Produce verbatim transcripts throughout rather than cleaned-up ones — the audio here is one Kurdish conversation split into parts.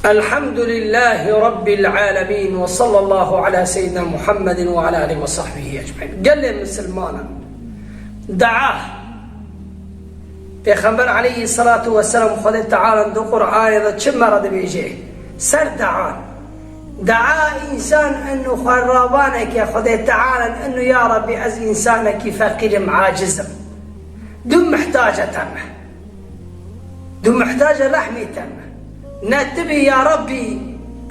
Elhamdülillâhi Rabbil âlemîn ve sallallahu ala seyyidina Muhammedin ve ala alihi ve sahbihi ecmaîn. Gelê misilmanan, dua. Pêxember aleyhisselatu vesselam Xwedê Teala di Qur'anê de çi me re dibêje? Ser duan. Dua însan inu xwe ravaneke Xwedê Teala inu ya Rabbî ez însanekî feqîr im, aciz im. Du muhtace te me. Du muhtace rehmî te me. Ne tu bî ya Rabbî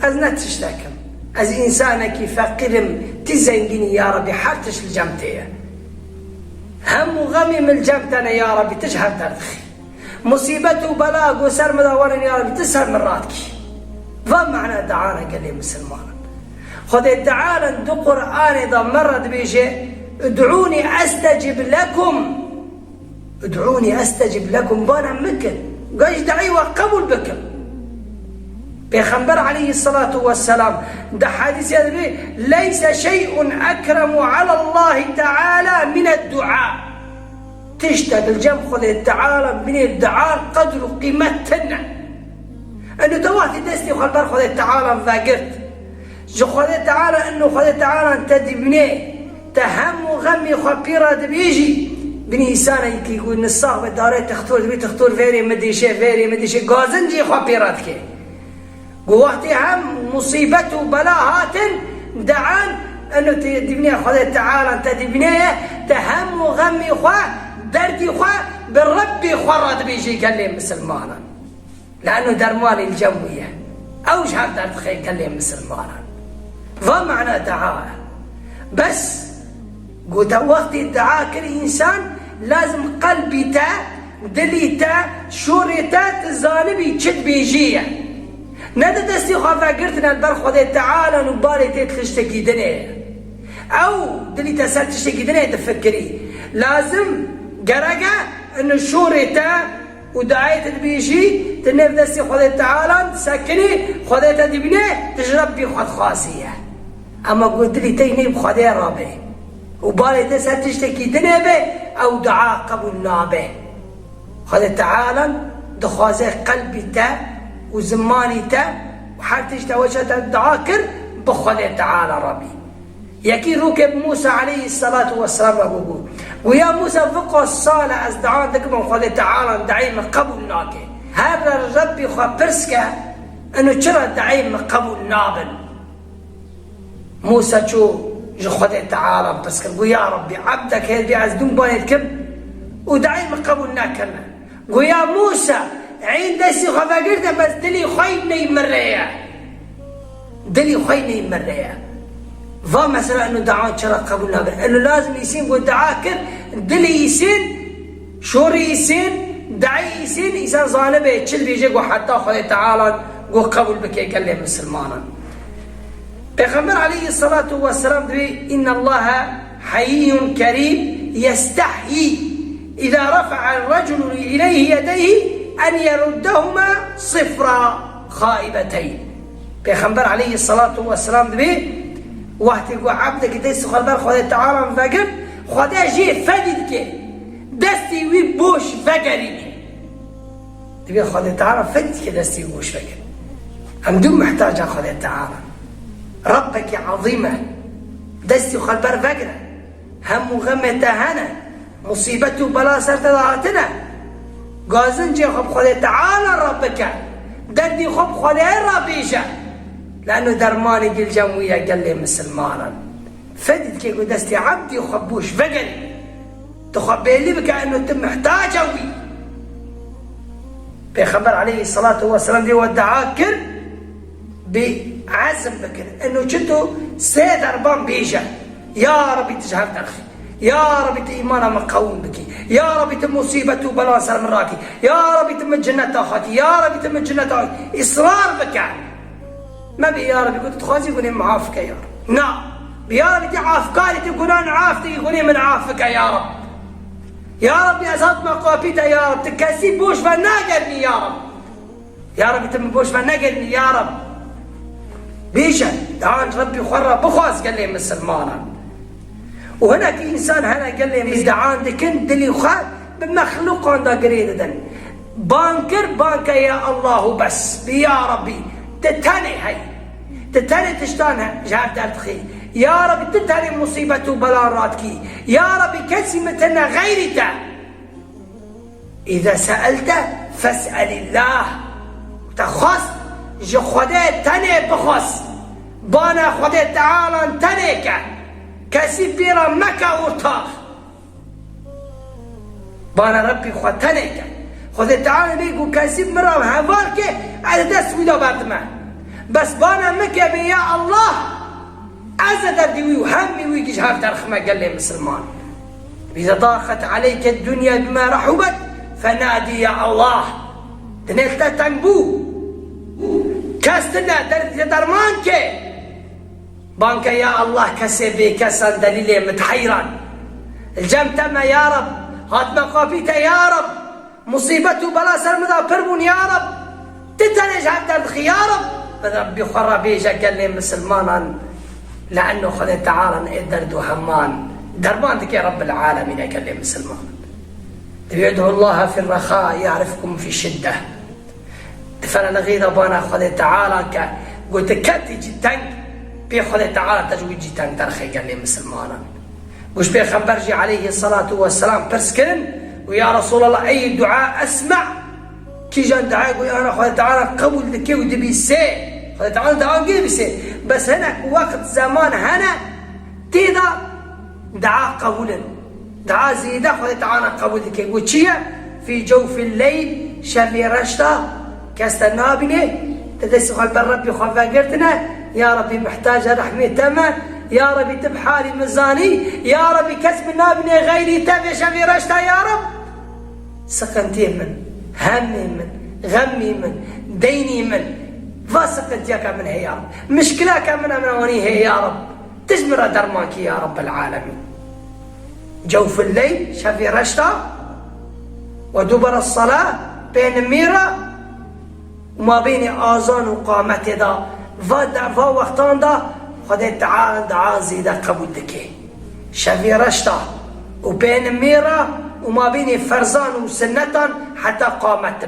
ez ne tiştek im. Ez însanekî feqîr im, tu zengîn î ya Rabbî, her tişt li cem te ye. Hem û xemî min li cem te ne ya Rabbî, tu ji hev derdixî. Musîbet û bela ku ser min de werin ya Rabbî, tu ser min radikî. Va mana duana gelê misilmanan. Xwedê Teala di Qur'anê de me re dibêje, "Ud'ûnî estecib lekum." "Ud'ûnî estecib lekum." Bana min kin. Gaj duayê we qebûl bikim. Pêxember aleyhisselatu vesselam di hedîsê de dibê, "Leyse şey'un ekremu alallahi teala mined dua." Tiştek li cem Xwedê Teala binê dua qedr û qîmet tune. Eno te wextî destê xwe li ber Xwedê Teala vegirt. Ji Xwedê Teala eno Xwedê Teala te dibîne. Te hem û xemê xwe pê re dibêjî. Binî îsanekî ku nisax be darê tixtor dibî, tixtor vêrê min dişe, vêrê min dişe, gazincê xwe pê re dike. Ku wextê hem musîbet û bela hatin, dean, eno te dibîne Xwedê Teala te dibîne ye, te hem û xemê xwe, derdî xwe bi Rebbê xwe re dibêjî gelê misilmanan. Leano dermanê li cem wî ye. Ew ji hev derdixe gelê misilmanan. Va mana dua. Bes, ku te wextê dua kir însan, lazim qelbî te, dilî te, şûrê te, tu zanibî çi dibêjî ye. Ne di destê xwe vegirtine li ber Xwedê Teala û balê tê tiştekî dinê ye. Ew dilî te ser tiştekî dinê difikirî. Lazim, gerek e, inu şûrê te, û dayê te dibêjî, tu nêv destê Xwedê Teala disekinî, Xwedê te dibîne, tu ji Rebbî xwe dixwazî ye. Ema ku dilî te yî nêv Xwedê re be û balê te ser tiştekî dinê be, ew dua qebûl nabe. Xwedê Teala dixwaze qelbî te û zimanî te û her tişt te weşa te dua kir, bi Xwedê Teala re bî. Yekî rûkê bi Mûsa aleyhisselatu vesselam re bûbû. Gu ya Mûsa, viqas sal e ez dua dikim û Xwedê Teala dayê min qebûl nake. Her re Rebbî xwe pirs ke, ino çira dayê min qebûl nabin? Mûsa çû ji Xwedê Teala pirs kir. Gu ya Rebbî, ebdek hêdî ez dûm banê dikim û dayê min qebûl nekirine. Goya Mûsa, ên destî xwe vegirte, bes dilî xwe yî ney min re ye. Dilî xwe yî ney min re ye. Va mesela eno dua çira qebûl nabe? Eno lazim îsîn ku dua kir, dilî îsîn, şûrî îsîn, dayê îsîn, îsan zanibe çil bêje ku heta Xwedê Teala ku qebûl bike gelê misilmanan. Pêxember aleyhisselatu vesselam dibê, "İnnallaha hayyun kerim yestahyi iza rafa'a raculu ileyhi yedeyhi en yeruddahuma sıfra xaibeteyn." Pêxember aleyhisselatu vesselam dibê, wextê ku ebdekî destî xwe li ber Xwedê Teala vegirt, Xwedê jê fedî dike. Destî wî boş vegerîne. Divê Xwedê Teala fedî dike destê wî boş veke. Em dû muhtaca Xwedê Teala. Rebbekî ezîm e. Destê xwe li ber vegire. Hem û xemê te hene. Musîbet û bela ser te de hatine. Gazincê xwe bi Xwedê Teala re bike. Derdî xwe bi Xwedê re bêje. Leno dermanê gilcem wî ye gelê misilmanan. Fedî dike ku destê ebdî xwe boş vegerî. Tu xwe bêlî bike eno tu muhtaca wî. Pêxember aleyhisselatu vesselam dê we dua kir, bi ezm bikin. Eno çi tu sê derban bêje. Ya Rabbî tu ji hev derxî. Ya Rabbî tu îmana min qewim bikî. Ya Rabbî tu musîbet û belan ser min rakî. Ya Rabbî tu min cinneta xwe kî. Ya Rabbî tu min cinneta xwe kî. Israr bike. Me bê ya Rabbî, ku tu dixwazî gunê min af bike ya Rab. Na. Bi ya Rabbî, tu afkarî, tu gunan af, tu gunê min af bike ya Rab. Ya Rabbî, ez hatime qapî te ya Rab, tu kesî boş ve nagerînî ya Rab. Ya Rabbî, tu min boş ve negerînî ya Rab. Bêje, dan Rabbî xwe re bixwaz gelê misilmanan. Û hinek însan hene gelê îddian dikin, dilî xwe bi mexlûqan de girê didin. Ban kir, ban ke ya Allah û bes. Bi ya Rabbî, Tu tenê hey. Tu tenê tiştan he, ji hev derdixî. Ya Rebî, tu tenê musîbet û belan radikî. Ya Rebî, kesî min tune xeyrî te. Îza se'elte fes'elillah. Te xwest, ji Xwedê tenê bixwest. Bana Xwedê Tealan tenê ke. Kesî pê re meke ortax. Bana Rebbî xwe tenê ke. Xwedê Teala bê ku kesî min re heval ke, ez dest wî de berdime. Bes bana min ke bê ya Allah, ez ê derdî wî û hemî wî ji hev derxime gelê misilman. Îza daqet aleyke dunya bima rahubet, fenadî ya Allah. Dinê te teng bû. Kes tune der-, derman ke. Banke ya Allah, kesê bêkesan delîlê min heyran. Li cem te me ya Reb, hatime qapî te ya Reb. Musîbet û bela ser min de pir bûn ya Reb. Tu tenê ji hev derdixî ya Reb. Bi Rebbî xwe re bêje gelê misilmanan. Le'enno Xwedê Teala ê derd û heman derman dike Rebbil Alemîne gelê misilmanan. Yed'u Allah fi reha ya'rifkum fi şidde. Di fere li xêra bana Xwedê Teala ke got, ketî cî teng, pê Xwedê Teala te ji wî cî teng derxê gelê misilmanan. Got, Pêxember jî aleyhî salatu we selam pirs kirin û ya Resulallah, ey dua esma, kîjan dua got, ana Xwedê Teala qebûl dike û dibîse. Xwedê Teala dua dibîse. Bes hinek wext zeman hene, tê de dua qebûl in. Dua zêde Xwedê Teala qebûl dike. Got çi ye? Fî cewfil leyl, şevê reşta, kes te nabîne, te destê xwe li ber Rebbî xwe vegirtine, ya Rebbî, mihtaca rehmê te me, ya Rebbî, tu bi halî min zanî, ya Rebbî, kes min nabîne xeyrî te vê şevê reşta, ya Reb. Siqintiyê min, hemê min, xemî min, deynî min, va siqintiyeke min heye ya Reb. Mişkileke min, min ewanî heye ya Reb. Tu ji min re derman kî ya Rebbil Alemîn. Cewfil leyl, şevê reşta, we dubere sela, pê nimî re, û mabênê azan û qametê de, va de, va wextan de, Xwedê Teala dua zêde qebûl dike. Şevê reşta û pê nimî re û mabênê ferzan û sinnetan heta qamet.